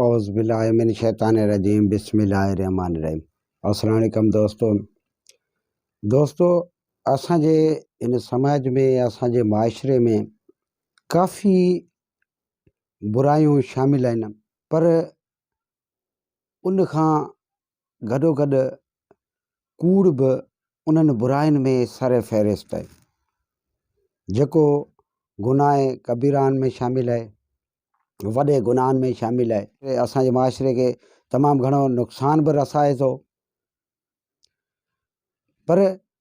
اعوذ بالله من الشيطان الرجيم بسم الله الرحمن الرحيم السلام عليڪم دوستو دوستو اسان جي ان سماج ۾ اسان جي معاشري ۾ ڪافي برايون شامل آهن پر ان کان گڏو گڏ ڪوڙ به انهن براين ۾ سر فهرست آهي جيڪو گناهه ڪبيران ۾ شامل آهي وڏي گناهن ۾ شامل آهي. اسان جي معاشري کي تمام گهڻو نقصان به رسائي ٿو پر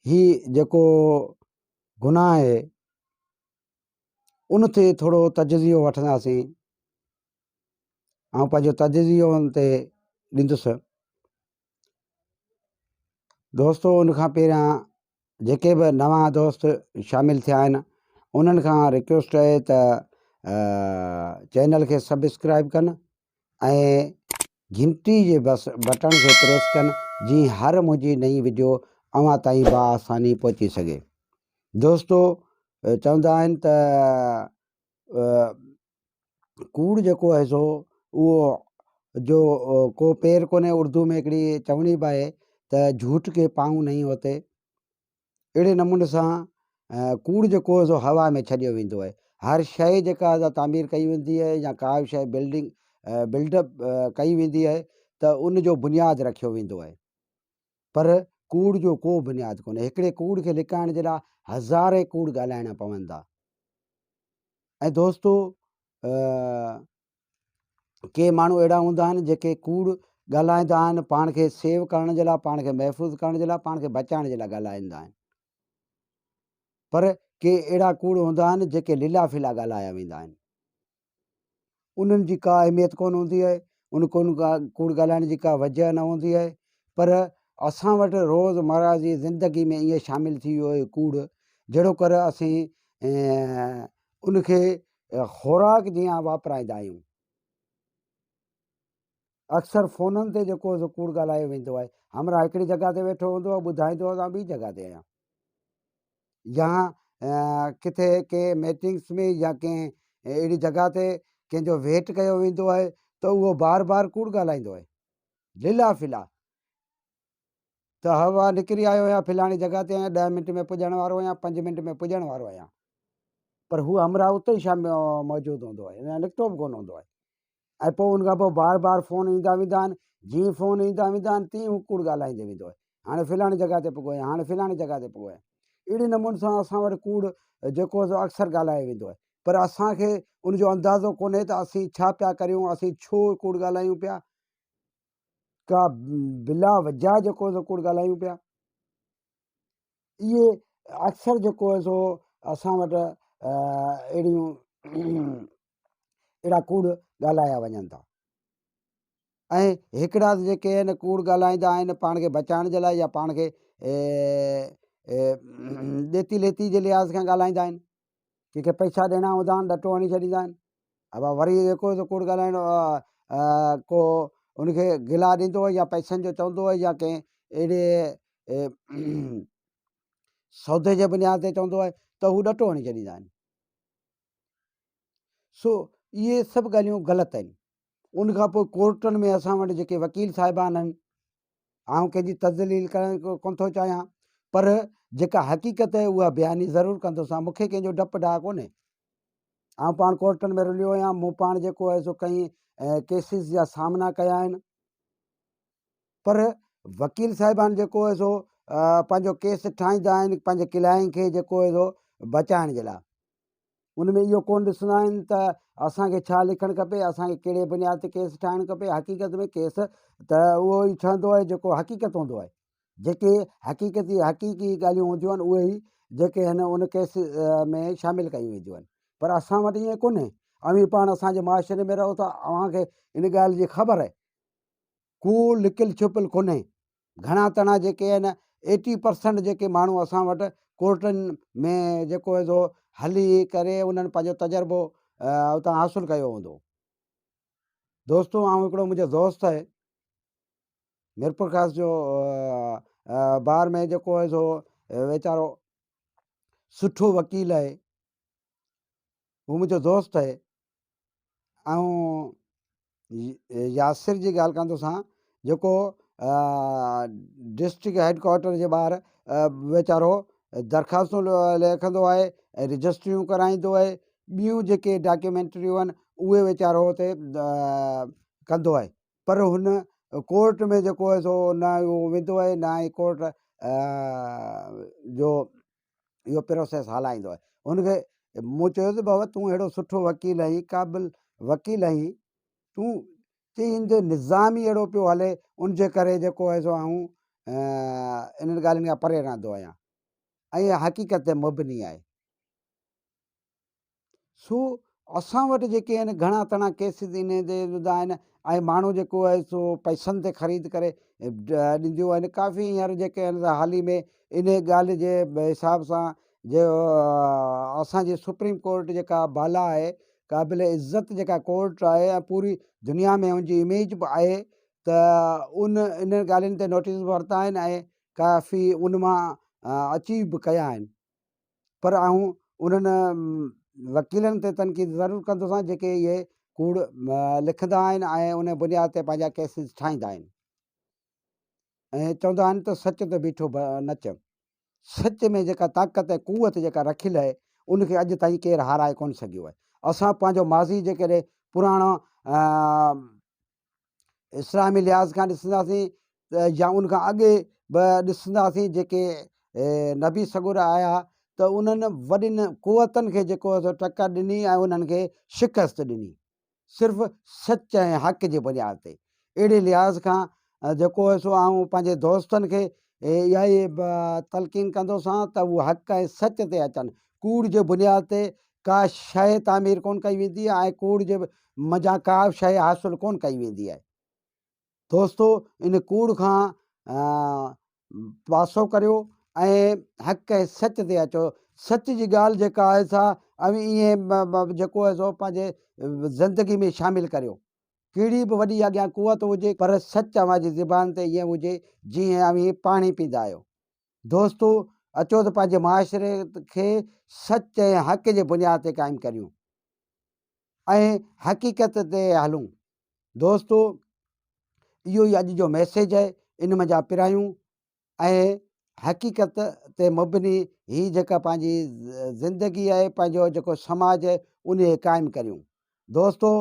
هي جيڪو گناهه آهي ان تي ٿورو تجزيو وٺنداسين آئون پنهنجو تجزيو ان تي ڏيندس دوستو ان کان پهريان جيڪي به نوان دوست شامل ٿيا آهن انهن کان رڪويسٽ آهي ته چينل کي سبسڪرائب ڪن ۽ گھنٽي جي بس بٽڻ کي پريس ڪن جيئن هر منهنجي نئين وڊيو اوهان تائين با آساني پهچي سگهي دوستو چوندا آهن ته ڪوڙ جيڪو آهي سو اهو جو ڪو پير ڪونهي اردو ۾ هڪڙي چوڻي به آهي ته جهوٽ ڪي پائون نهين هوتي اهڙي نموني سان ڪوڙ جيڪو آهي سو هوا ۾ ڇڏيو ويندو آهي هر شيء جيڪا آهي تعمير ڪئي ويندي آهي يا ڪا به شيء بلڊنگ بلڊ اپ ڪئي ويندي آهي ته ان جو بنياد رکيو ويندو آهي پر ڪوڙ جو ڪو بنياد ڪونهي هڪڙي ڪوڙ کي لڪائڻ جي لاء هزارين ڪوڙ ڳالهائڻا پون ٿا ۽ دوستو ڪي ماڻهو اهڙا هوندا آهن جيڪي ڪوڙ ڳالهائيندا آهن پاڻ کي سيو ڪرڻ جي لاء پاڻ کي محفوظ ڪرڻ جي لاء پاڻ کي بچائڻ جي لاء ڳالهائيندا آهن پر ڪي اهڙا ڪوڙ هوندا آهن جيڪي للا ڦلا ڳالهايا ويندا آهن انهن جي ڪا اهميت ڪونه هوندي آهي ان ڪوڙ ڳالهائڻ جي ڪا وجهه نه هوندي آهي پر اسان وٽ روز مره جي زندگي ۾ ائين شامل ٿي ويو آهي ڪوڙ جهڙو ڪر اسين ان کي خوراڪ جيان واپرائيندا آهيون اڪثر فونن تي جيڪو سو ڪوڙ ڳالهايو ويندو آهي همراهه هڪڙي جڳهه تي ويٺو هوندو آهي ٻڌائيندو آهي ته آئون ٻي جڳهه تي آهيان يا ڪٿي ڪنهن ميٽنگس ۾ يا ڪنهن اهڙي جڳهه تي ڪنهن جو ويٽ ڪيو ويندو آهي ته اهو بار بار ڪوڙ ڳالهائيندو آهي للا فلا ته هوا نڪري آيو آهيان فلاڻي جڳهه تي آهيان ڏهه منٽ ۾ پڄڻ وارو آهيان پنج منٽ ۾ پڄڻ وارو آهيان پر هو همراهه اتي ئي شام موجود هوندو آهي اڃا نڪتو به ڪونه هوندو آهي ۽ پوء ان کان پوء بار بار فون ايندا ويندا آهن جيئن فون ايندا ويندا آهن تيئن هو ڪوڙ ڳالهائيندي ويندو آهي هاڻي فلاڻي جڳهه تي پڳو آهيان هاڻي فلاڻي جڳهه تي پڳو آهيان اهڙي نموني سان اسان وٽ ڪوڙ جيڪو سو اڪثر ڳالهايو ويندو آهي پر اسان کي ان جو اندازو ڪونهي ته اسين ڇا پيا ڪريون اسين ڇو ڪوڙ ڳالهايون پيا ڪا بلا وجهه جيڪو سو ڪوڙ ڳالهايون پيا اهي اڪثر جيڪو آهي سو اسان وٽ اهڙيون اهڙا ڪوڙ ڳالهايا وڃن ٿا ۽ هڪڙا جيڪي آهن ڪوڙ ڳالهائيندا آهن پاڻ کي بچائڻ جي لاء يا پاڻ کي ڏيتي ليتي جي لحاظ کان ڳالهائيندا آهن ڪنهن کي پئسا ڏيڻا هوندا آهن ڏٽو هڻي ڇڏيندا آهن ابا وري جيڪو سو ڪوڙ ڳالهائڻ ڪو ان کي گلا ڏيندو آهي يا پئسن جو چوندو آهي يا ڪنهن اهڙي سودي جي بنياد تي چوندو آهي ته هو ڏٽو هڻي ڇڏيندا آهن سو اهي سڀ ڳالهيون غلط آهن ان کان پوء ڪورٽن ۾ اسان وٽ جيڪي وڪيل صاحبان آهن آئون ڪنهن جي تذليل ڪرڻ ڪونه ٿو چاهيان پر جيڪا حقيقت آهي اها بياني ضرور ڪندوسان مون کي ڪنهن جو ڊپ ڊاء ڪونهي آئون پاڻ ڪورٽن ۾ رليو آهيان مون پاڻ جيڪو آهي سو ڪئين ڪيسز جا سامنا ڪيا آهن پر وڪيل صاحبان جيڪو آهي سو پنهنجو ڪيس ٺاهيندا آهن پنهنجي ڪلائن کي جيڪو آهي سو بچائڻ جي لاء ان ۾ اهو ڪونه ڏسندا آهن ته اسان کي ڇا لکڻ کپي، اسان کي ڪهڙي بنياد تي ڪيس ٺاهڻ کپي، حقيقت ۾ ڪيس ته اهو ئي ٺهندو آهي جيڪو حقيقت هوندو آهي، جيڪي حقيقتي حقيقي ڳالهيون هونديون آهن اهي ئي جيڪي آهن ان ڪيس ۾ شامل ڪيون وينديون آهن پر اسان وٽ ائين ڪونهي، اوهين پاڻ اسان جي معاشري ۾ رهو ٿا اوهان کي ان ڳالهه جي خبر آهي. ڪو لڪل ڇپل ڪونهي. گهڻا تڻا جيڪي آهن ايٽي پرسنٽ جيڪي ماڻهو اسان وٽ ڪورٽن ۾ جيڪو آهي سو هلي ڪري انهن پنهنجو تجربو اتان حاصل ڪيو هوندو. دوستو آئون هڪڙو منهنجو دوست آهي ميرپورخاص جو بار ۾ جيڪو آهي سو ويچارو سٺو وڪيل آهي هو منهنجو دوست آهي ۽ ياسر جي ڳالهه ڪندوسان جيڪو ڊسٽرڪٽ هيڊ ڪوارٽر جي ٻاهر ويچارو درخواستون لکندو آهي ۽ رجسٽريون ڪرائيندو آهي ٻيون جيڪي ڊاڪيومينٽريون آهن اهي ويچارو اتي ڪندو آهي پر هن ڪورٽ ۾ جيڪو آهي سو نه اهو ويندو آهي نه ئي ڪورٽ جو اهو پروسيس هلائيندو آهي هن کي مون چيو ته بابا تون اهڙو سٺو وڪيل آهين قابل وڪيل آهين تون چي هن جو نظام ئي اهڙو پيو هلي ان جي ڪري جيڪو آهي سو آئون انهن ڳالهين کان پري رهندو آهيان ۽ حقيقت تي مبني آهي سو اسان وٽ جيڪي آهن گهڻا تڻا ڪيسز ان جي هوندا آهن ۽ ماڻهو جيڪو آهي سو پئسن تي خريد ڪري ڏينديون آهن ڪافي هينئر جيڪي آهن حال ئي ۾ ان ڳالهه جي حساب سان جو اسانجي سپريم ڪورٽ جيڪا بالا آهي قابل عزت جيڪا ڪورٽ آهي ۽ پوري دنيا ۾ ان جي اميج به آهي ته ان انهن ڳالهين تي نوٽيس به ورتا آهن ۽ ڪافي ان مان اچيو به ڪيا آهن پر آئون انهن وڪيلن تي تنقيد ضرور ڪندوسان جيڪي اهي ڪوڙ لکندا آهن ۽ ان بنياد تي پنهنجا ڪيسز ٺاهيندا آهن ۽ چوندا آهن ته سچ تي بيٺو نچ سچ ۾ جيڪا طاقت ۽ قوت جيڪا رکيل آهي ان کي اڄ تائين ڪير هارائي ڪونه سگهيو آهي اسان پنهنجو ماضي جيڪڏهن پراڻو اسلامي لحاظ کان ڏسنداسين ته يا ان کان اڳي به ڏسنداسين جيڪي نبي سڳورا آيا ته انهن وڏين قوتن کي جيڪو سو ٽڪر ڏني ۽ انهن کي شڪست ڏني صرف سچ ۽ حق جي بنياد تي اهڙي لحاظ کان جيڪو سو آئون پنهنجي دوستن کي اها ئي تلقين ڪندوسان ته هو حق ۽ سچ تي اچن ڪوڙ جي بنياد تي ڪا شيء تعمير ڪونه ڪئي ويندي آهي ۽ ڪوڙ جي منجهان ڪا به شيء حاصل ڪونه ڪئي ويندي آهي. دوستو ان ڪوڙ کان پاسو ڪريو ۽ حق ۽ سچ تي اچو. سچ جي ڳالهه جيڪا آهي سا اوهين ائين جيڪو آهي سو پنهنجي زندگي ۾ شامل ڪريو. ڪهڙي به وڏي اڳيان قوت هجي پر سچ اوهان جي زبان تي ائين هجي جيئن اوهين پاڻي پيندا آهيو. دوستو اچو ته پنهنجي معاشري کي سچ ۽ حق جي بنياد تي قائم ڪريون ۽ حقيقت تي هلون دوستو اهو ئي اڄ جو ميسيج آهي ان منجهان پرايون ۽ حقيقت تي مبني هي جيڪا پنهنجي زندگي آهي پنهنجو جيڪو سماج آهي ان کي قائم ڪريون دوستو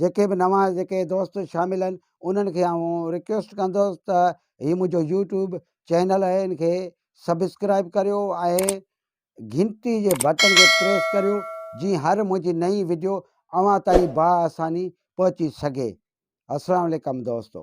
جيڪي به نوان جيڪي دوست شامل آهن انهن کي آئون رڪويسٽ ڪندس ته هي منهنجو يوٽيوب چينل آهي ان کي سبسڪرائب ڪريو ۽ گھنٽي جي بٽڻ کي پريس ڪريو جيئن هر منهنجي نئين وڊيو اوهان تائين با آساني پهچي سگهي السلام عليڪم دوستو.